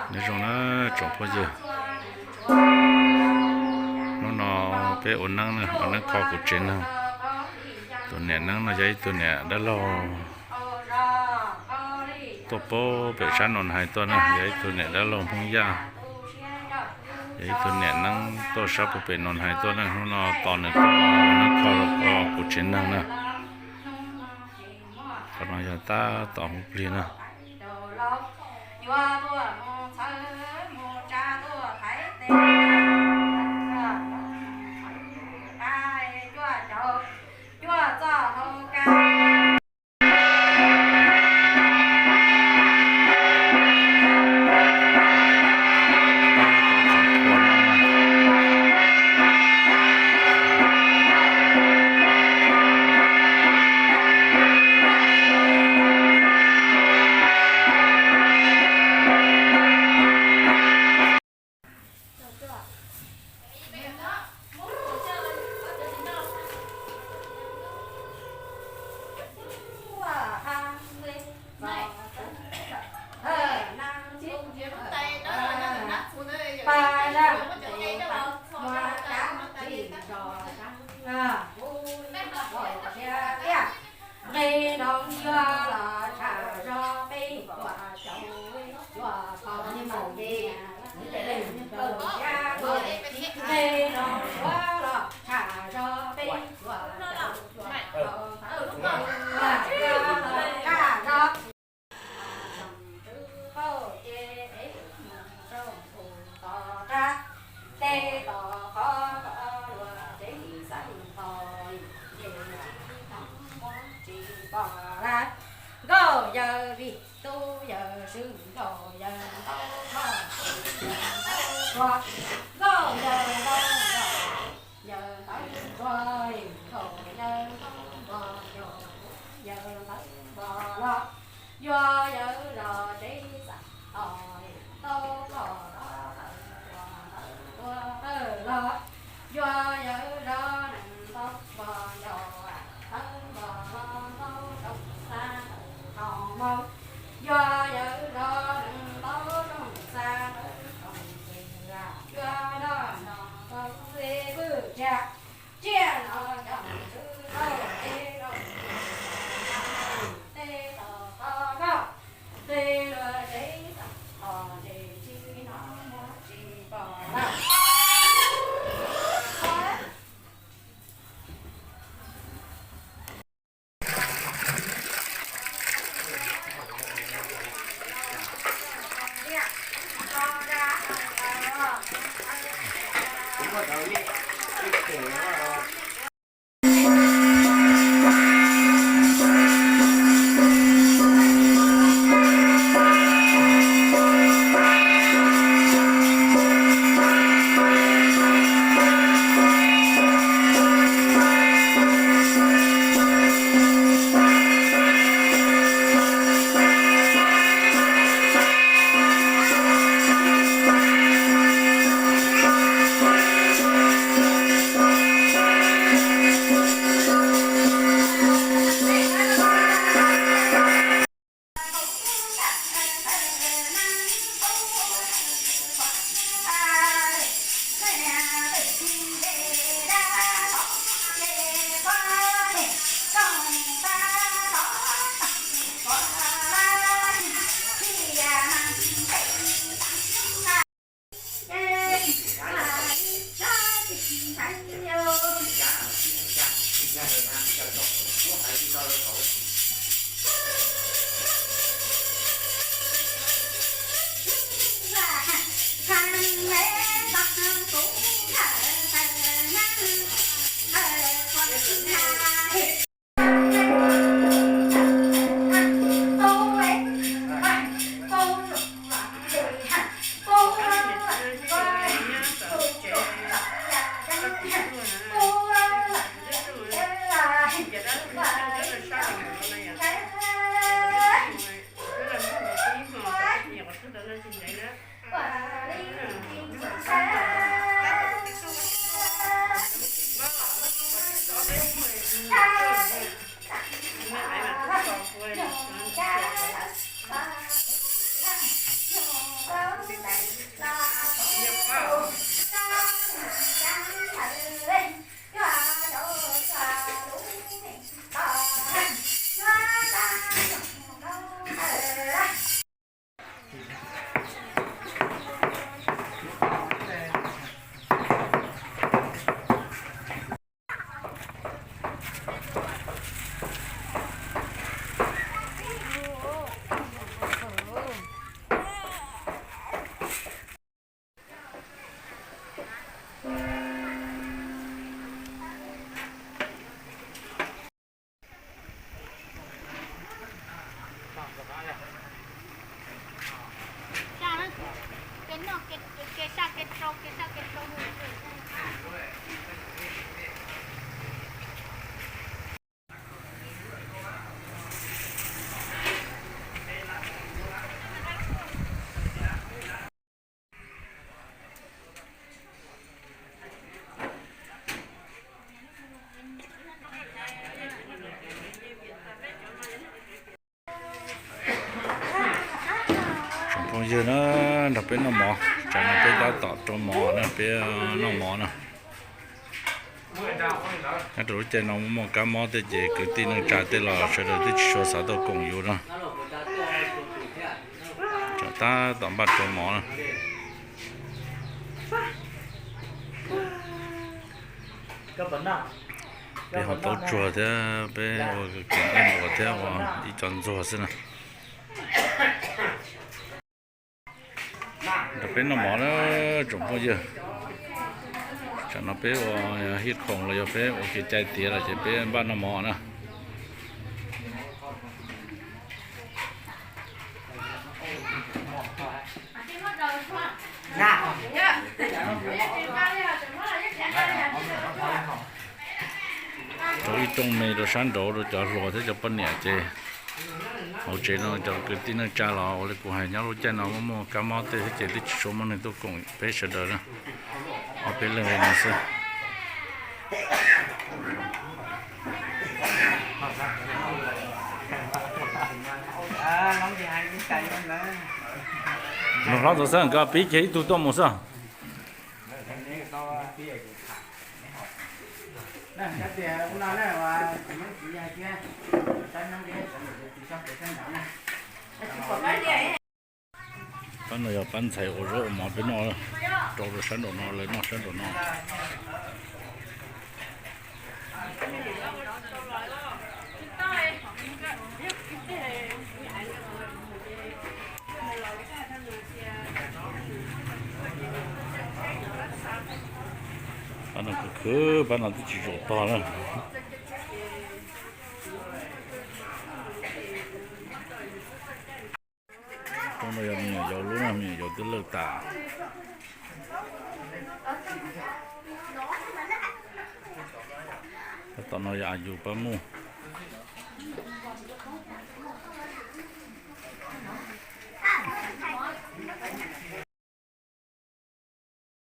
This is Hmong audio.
Nyob zoo na tsoom phooj ywg, hnub no peb ua neeb na, ua neeb kho kuv tsev neeg. Tus niam neeb no yog ib tug niam dab laug tuaj pem sab Noo Hais tuaj na, yog ib tug niam dab laug Hmoob Yaj, yog ib tug niam neeb tuaj sab puag pem Noo Hais tuaj na. Hnub no tos nws tuaj ua neeb kho kuv tsev neeg na. Qhov no yog tab tom hu plig na. Nqe no yuav los tshaj zog peb tuaj caum, yuav tau nyias nqe no yuav los tshaj zog peb tuaj caum, yuav tau tshaj zog. Tej tos qhov kom luag tsev xeeb tos, ces tsis hnov muaj tsis pom lawm. Nkauj yawg vij tub yawg swb nkaus yawg ntaub npog, nkauj yawg ntaub npog, yawg ntaub npog, nkauj yawg ntaub npog, yawg ntaub npog los, yuav yawg los tsev xeeb tos, ntaub npog los tawm tuaj tawm los, yuav yawg los nees ntaub npog ncaus, ntaub npog los ntaub rooj xab ntawm qhov muag, yuav yawg los nees ntaub rooj xab ntawm qhov twg, yuav los ntaub npog li pwj tsa, tsiaj los coj tswv tau tej los tej tos qhov koj, tej luag tsev xeeb tos, ces tsis hnov muaj tsis pom lawm. Tsoom phooj ywg na, nrog peb noj mov, tsam no peb tab tom rau mov na, peb noj mov na. Nyob rau lub caij no muaj kab mob tej ces kwv tij neej tsa tej los sawv daws twb tsis tshua xav tuaj koom yus na. Tsam tab tom npaj rau mov na. Peb ho taub tsuag thiab peb ua kev nqaij npuas thiab ua ib co ntxuag xwb na. Nrog peb noj mov na tsoom phooj ywg. Tsam no peb ua hij khoom los yog peb ua kev cai tiav lawm ces peb npaj noj mov na. Rau ib rooj me rau sab nraud rau cov hluas thiab cov poj niam ces hauv tsev no cov kwv tij neej tsa los ua li kuv hais nyob lub caij no muaj muaj kab mob tej thiab ces twb tsis tshua muaj neeg tuaj koom peb sawv daws na. Ob peb leeg li no xwb. Nus hlob ntxov xab nkawd pib kiag ib tug tuaj mus xwb. Pab no yog pab ntxhais ua zaub ua mov peb noj, rau rau sab nraum no lawv noj sab nraum no. Pab no khwv khwv, pab no twb tsis zaum tog na. Rooj no yog me nyuam yaus lub na, me nyuam yaus twb lawj tas. Tab tom no yog Ayus pab muj.